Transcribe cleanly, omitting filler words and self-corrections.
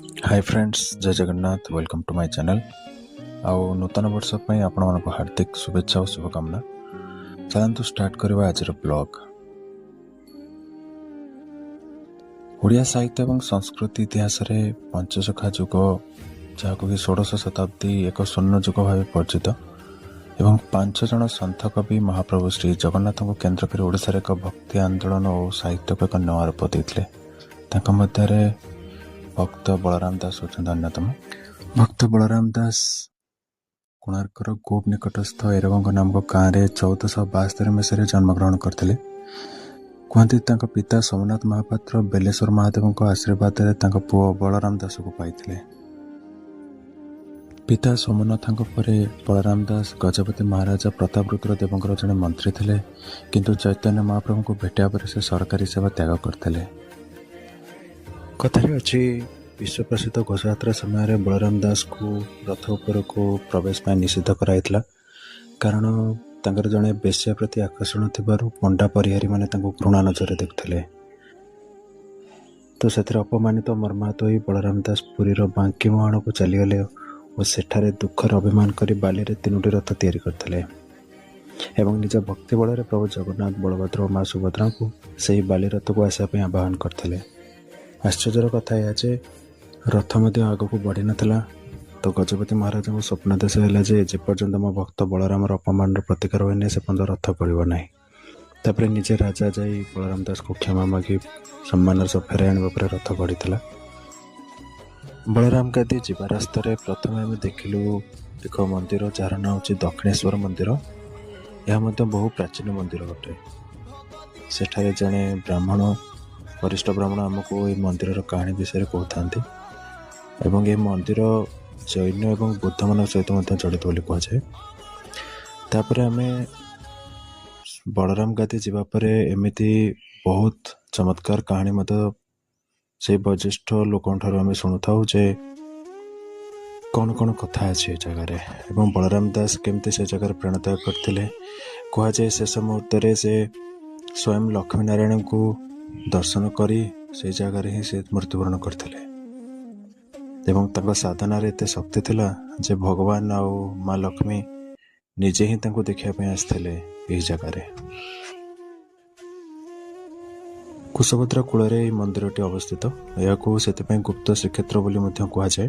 High friends, ଜୟ Jagannath. Welcome to my channel. ଆଉ ନୂତନ ବର୍ଷ ପାଇଁ ଆପଣମାନଙ୍କୁ ହାର୍ଦ୍ଦିକ ଶୁଭେଚ୍ଛା ଓ ଶୁଭକାମନା। ଚାଲନ୍ତୁ ଷ୍ଟାର୍ଟ କରିବା ଆଜିର ବ୍ଲଗ୍। ଓଡ଼ିଆ ସାହିତ୍ୟ ଏବଂ ସଂସ୍କୃତି ଇତିହାସରେ ପଞ୍ଚସଖା ଯୁଗ, ଯାହାକୁ କି ଷୋଡ଼ଶ ଶତାବ୍ଦୀ, ଏକ ସ୍ୱର୍ଣ୍ଣ ଯୁଗ ଭାବେ ପରିଚିତ ଏବଂ 5 ଜଣ ସନ୍ଥ କବି ମହାପ୍ରଭୁ ଶ୍ରୀ ଜଗନ୍ନାଥଙ୍କୁ କେନ୍ଦ୍ର କରି ଓଡ଼ିଶାରେ ଏକ ଭକ୍ତି ଆନ୍ଦୋଳନ ଓ ସାହିତ୍ୟକୁ ଏକ ନୂଆ ରୂପ ଦେଇଥିଲେ। ତାଙ୍କ ମଧ୍ୟରେ ଭକ୍ତ ବଳରାମ ଦାସ ହେଉଛନ୍ତି ଅନ୍ୟତମ। ଭକ୍ତ ବଳରାମ ଦାସ କୋଣାର୍କର ଗୋପ ନିକଟସ୍ଥ ଏରବଙ୍ଗ ନାମକ ଗାଁରେ 1472 ମସିହାରେ ଜନ୍ମଗ୍ରହଣ କରିଥିଲେ। କୁହନ୍ତି, ତାଙ୍କ ପିତା ସୋମନାଥ ମହାପାତ୍ର ବେଲେଶ୍ୱର ମହାଦେବଙ୍କ ଆଶୀର୍ବାଦରେ ତାଙ୍କ ପୁଅ ବଳରାମ ଦାସକୁ ପାଇଥିଲେ। ପିତା ସୋମନାଥଙ୍କ ପରେ ବଳରାମ ଦାସ ଗଜପତି ମହାରାଜା ପ୍ରତାପରୁଦ୍ର ଦେବଙ୍କର ଜଣେ ମନ୍ତ୍ରୀ ଥିଲେ, କିନ୍ତୁ ଚୈତନ୍ୟ ମହାପ୍ରଭୁଙ୍କୁ ଭେଟିବା ପରେ ସେ ସରକାରୀ ସେବା ତ୍ୟାଗ କରିଥିଲେ। କଥାରେ ଅଛି, ବିଶ୍ୱପ୍ରସିଦ୍ଧ ଘୋଷଯାତ୍ରା ସମୟରେ ବଳରାମ ଦାସଙ୍କୁ ରଥ ଉପରକୁ ପ୍ରବେଶ ପାଇଁ ନିଷିଦ୍ଧ କରାଯାଇଥିଲା, କାରଣ ତାଙ୍କର ଜଣେ ବେଶ୍ୟା ପ୍ରତି ଆକର୍ଷଣ ଥିବାରୁ ପଣ୍ଡା ପରିହାରୀମାନେ ତାଙ୍କୁ ଘୃଣା ନଜରରେ ଦେଖୁଥିଲେ। ତ ସେଥିରେ ଅପମାନିତ, ମର୍ମାହତ ହୋଇ ବଳରାମ ଦାସ ପୁରୀର ବାଙ୍କି ମୁହାଣକୁ ଚାଲିଗଲେ ଓ ସେଠାରେ ଦୁଃଖରେ ଅଭିମାନ କରି ବାଲିରେ ତିନୋଟି ରଥ ତିଆରି କରିଥିଲେ ଏବଂ ନିଜ ଭକ୍ତି ବଳରେ ପ୍ରଭୁ ଜଗନ୍ନାଥ, ବଳଭଦ୍ର ଓ ମା ସୁଭଦ୍ରାଙ୍କୁ ସେହି ବାଲି ରଥକୁ ଆସିବା ପାଇଁ ଆବାହନ କରିଥିଲେ। ଆଶ୍ଚର୍ଯ୍ୟର କଥା ଏହା ଯେ ରଥ ମଧ୍ୟ ଆଗକୁ ବଢ଼ିନଥିଲା। ତ ଗଜପତି ମହାରାଜାଙ୍କୁ ସ୍ୱପ୍ନାଦେଶ ହେଲା ଯେ ଯେପର୍ଯ୍ୟନ୍ତ ମୋ ଭକ୍ତ ବଳରାମର ଅପମାନର ପ୍ରତିକାର ହୋଇନି, ସେ ପର୍ଯ୍ୟନ୍ତ ରଥ ଗଡ଼ିବ ନାହିଁ। ତାପରେ ନିଜେ ରାଜା ଯାଇ ବଳରାମ ଦାସଙ୍କୁ କ୍ଷମା ମାଗି ସମ୍ମାନର ସହ ଫେରାଇ ଆଣିବା ପରେ ରଥ ଗଡ଼ିଥିଲା। ବଳରାମ ଗାଦି ଯିବା ରାସ୍ତାରେ ପ୍ରଥମେ ଆମେ ଦେଖିଲୁ ଏକ ମନ୍ଦିର, ଯାହାର ନାଁ ହେଉଛି ଦକ୍ଷିଣେଶ୍ୱର ମନ୍ଦିର। ଏହା ମଧ୍ୟ ବହୁ ପ୍ରାଚୀନ ମନ୍ଦିର ଅଟେ। ସେଠାରେ ଜଣେ ବ୍ରାହ୍ମଣ, ବରିଷ୍ଠ ବ୍ରାହ୍ମଣ ଆମକୁ ଏହି ମନ୍ଦିରର କାହାଣୀ ବିଷୟରେ କହୁଥାନ୍ତି ଏବଂ ଏହି ମନ୍ଦିର ଜୈନ ଏବଂ ବୁଦ୍ଧମାନଙ୍କ ସହିତ ମଧ୍ୟ ଜଡ଼ିତ ବୋଲି କୁହାଯାଏ। ତାପରେ ଆମେ ବଳରାମ ଗାଦି ଯିବା ପରେ ଏମିତି ବହୁତ ଚମତ୍କାର କାହାଣୀ ମଧ୍ୟ ସେଇ ବୟୋଜ୍ୟେଷ୍ଠ ଲୋକଙ୍କ ଠାରୁ ଆମେ ଶୁଣୁଥାଉ ଯେ କ'ଣ କ'ଣ କଥା ଅଛି ଏ ଜାଗାରେ ଏବଂ ବଳରାମ ଦାସ କେମିତି ସେ ଜାଗାରେ ପ୍ରାଣତ୍ୟାଗ କରିଥିଲେ। କୁହାଯାଏ, ଶେଷ ମୁହୂର୍ତ୍ତରେ ସେ ସ୍ୱୟଂ ଲକ୍ଷ୍ମୀ ନାରାୟଣଙ୍କୁ ଦର୍ଶନ କରି ସେଇ ଜାଗାରେ ହିଁ ସେ ମୃତ୍ୟୁବରଣ କରିଥିଲେ ଏବଂ ତାଙ୍କ ସାଧନାରେ ଏତେ ଶକ୍ତି ଥିଲା ଯେ ଭଗବାନ ଆଉ ମା ଲକ୍ଷ୍ମୀ ନିଜେ ହିଁ ତାଙ୍କୁ ଦେଖିବା ପାଇଁ ଆସିଥିଲେ ଏହି ଜାଗାରେ। କୁଶଭଦ୍ରା କୂଳରେ ଏହି ମନ୍ଦିରଟି ଅବସ୍ଥିତ। ଏହାକୁ ସେଥିପାଇଁ ଗୁପ୍ତ ଶ୍ରୀକ୍ଷେତ୍ର ବୋଲି ମଧ୍ୟ କୁହାଯାଏ।